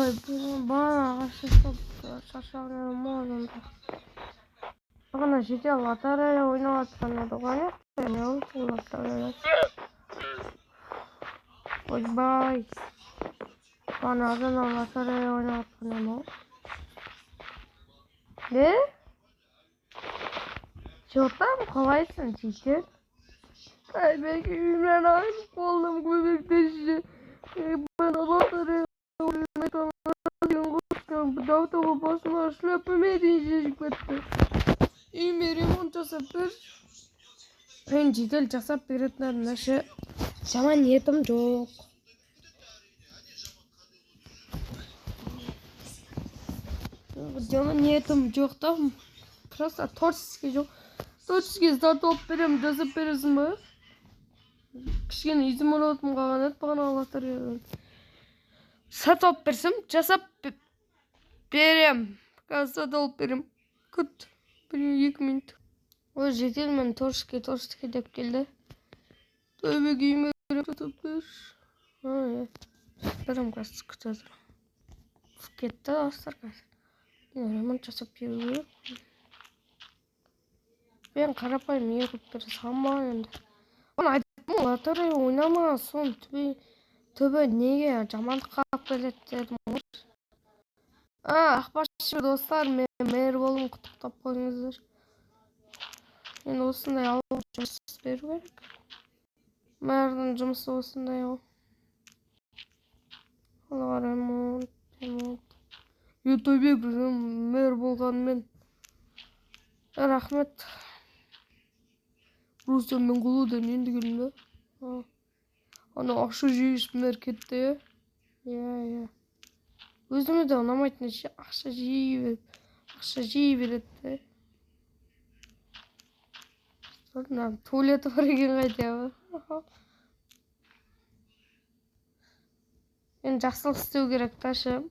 Ой, бағана ағаш жасап шаршаған едім ғой онда. Бағана жедел лотерея ойнап жатқан еді ғой, не лотерея. Ойбай. Бағана азаннан лотерея ойнап жатқан едім ғой. Не? Че там, қалайсың, жедел? Айбек, үйімнен айырылып қалдым, көмектесші. Мен лотерея ойнап басыма шляпамен дейін шешіп кетті. Үйіме ремонт жасап бер. Мен жедел жасап беретін нәрсе жаман ниетім жоқ. Жаман ниетім жоқ та. Просто творческий жоқ. Творческий сатып алып беремін, жасап бересің ба? Кішкене изумрудым қалған еді бағана лотереядан. Сатып алып берсем, жасап берем. Қазір сатып алып берем. Күт. 1-2 минут. Ой, жедел мен творческий, творческий деп келді. Тойбек үйіме жасап бер. Ой, берем қазір, күте тұр. Кетті достар қазір. Ремонт жасап беру керек. Мен қарапайым үй қылып бере салмаған енді. Оны айттым ғой, лотерея ойнама, соның түбі неге жамандыққа алып келеді дедім ғой. Ақбасшы достар, мен мэр болдым, құттықтап қойыңыздар. Енді осындай ауыл жұмыс беру керек. Мэрдің жұмысы осындай ғой. Алға ремонт, ремонт. Ютубе мэр болғанымен. Рахмет. Рустам мен Гулудан енді келдім да. Ана ақша жегіш мэр кетті, иә? Иә, иә. Өзіме де ұнамайтын ше, ақша жей беріп, ақша жей береді де. Мына туалеті бар екен қайда. Енді жақсылық істеу керек та ше.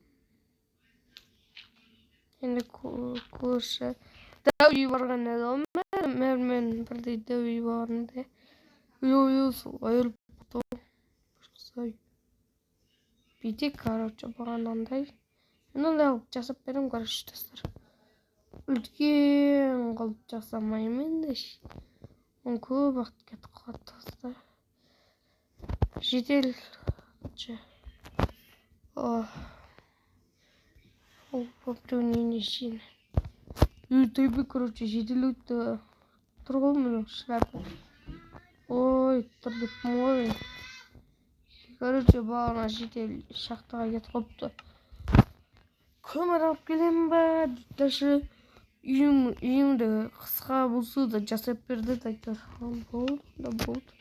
Енді көрші дәу үй барған еді ғой, мэрмен бірдей дәу үй барған еді. Ой, сол айырылып қалды. Бүйтейік, короче, бағанағындай. Мен ондай қылып жасап беремін, короче, достар. Үлкен қылып жасамаймын енді. Оның көп уақыт кетіп қалады, достар. Жедел. Ол біреуінің үйіне шейін. Ютубе, короче, жедел өтті. Тұр ғой міне шляпа. Ой, тұр деппін ғой. Короче, бағана жедел шахтаға кетіп қалыпты. Көмір алып келемін ба дейді ше. Үйімді қысқа болса да жасап берді әйтеуір. Болды да болды.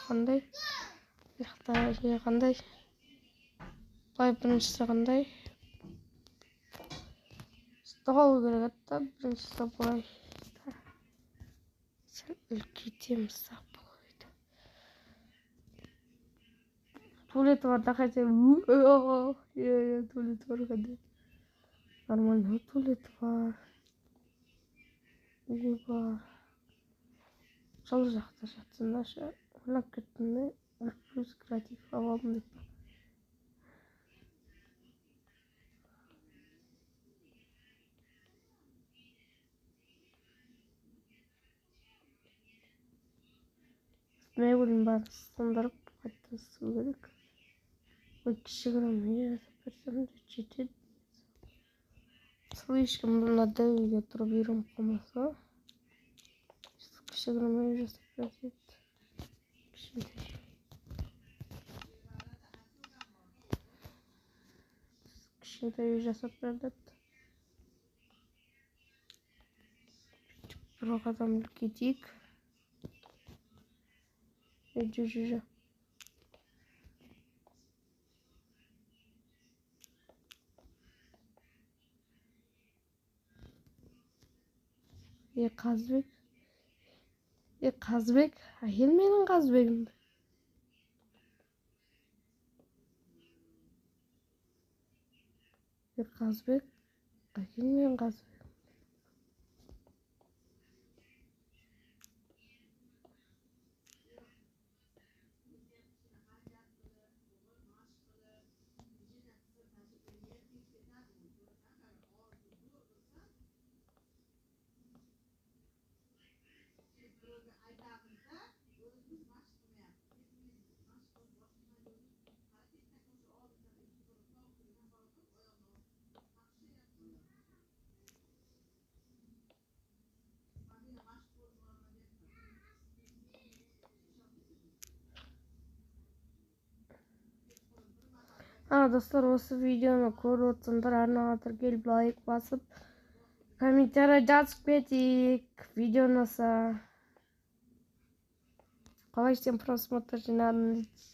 Қандай? Жақта қандай? Былай біріншісі қандай? Стол керек еді да, біріншісі былай. Сәл үлкейтеміз ақ. Туалеті бар да хотя бы. Иә, туалеті бар хотя. Нормально туалеті бар. Үйі бар. Жылы жақта жатсын да ше. Ойлап кеттім де, плюс креатив алып алдым деп. Мебелін бәрін сындырып қайта істеу керек. Ой, кішігірім үй жасап берсем де жетеді. Слишком мына дәу үйге тұрып үйреніп қалмаса, кішігірім үй жасап береді. Кішкентай. Кішкентай үй жасап береді. Бүйтіп бір қадам кетейік. Жо. Е, Қазбек. Е, Қазбек. Әкел менің Қазбегімді. Е, Қазбек. Әкел менің Қазбегімді. А, достар, осы видеоны көріп отырсаңдар, арнаға тіркеліп, лайк басып, комментарий жазып кетейік. Видео ұнаса, қалай сен просмотр жинадың дейді.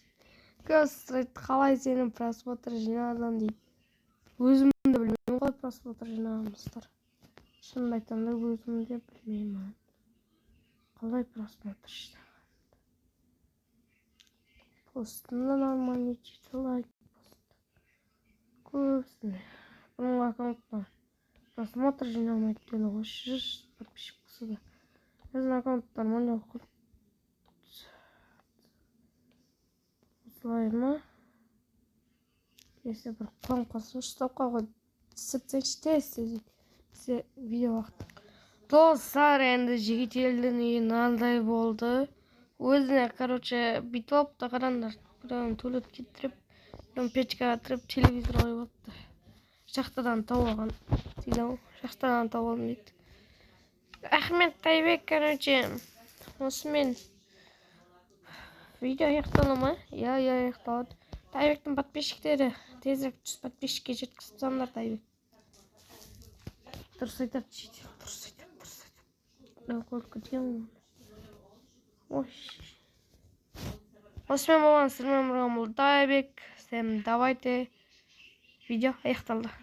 Көп сұрайды, қалай сенің просмотр жинадың дейді. Өзім де білмеймін қалай просмотр жинағанымды, достар. Шынымды айтсам да, өзім де білмеймін қалай просмотр жинағанымды. Постым да нормальный, жеті лайк пост көбісіне. Бұның аккаунтына просмотр жиналмайды екен ғой, 100 подписчик болса да. Өзінің аккаунт нормально болып, осылай ма? Келесі бір қоң қосыңызшы, стопқа қойып түсіріп тастайыншы тез тез, бізде видео уақыт. Достар, енді жігітелдің үйі мынандай болды өзіне. Короче, бүйтіп алыпты, қараңдар: біреуін туалетке тіреп, біреуін печкаға тіреп, телевизор қойып алыпты. Шахтадан тауып алған дейді ғой, шахтадан тауып алдым дейді Ахмет Тайбек. Короче, осымен видео аяқтала ма? Иә, аяқталады. Тайбектің подписчиктері, тезірек 100 подписчикке жеткізіп тастаңдар. Тайбек дұрыс айтады, жедел дұрыс айтады, дұрыс айтады. Қойып кеткен ғой. Ой, осымен болған, сіздермен бірге бұл Тайбек. Всем давайте, видео аяқталды.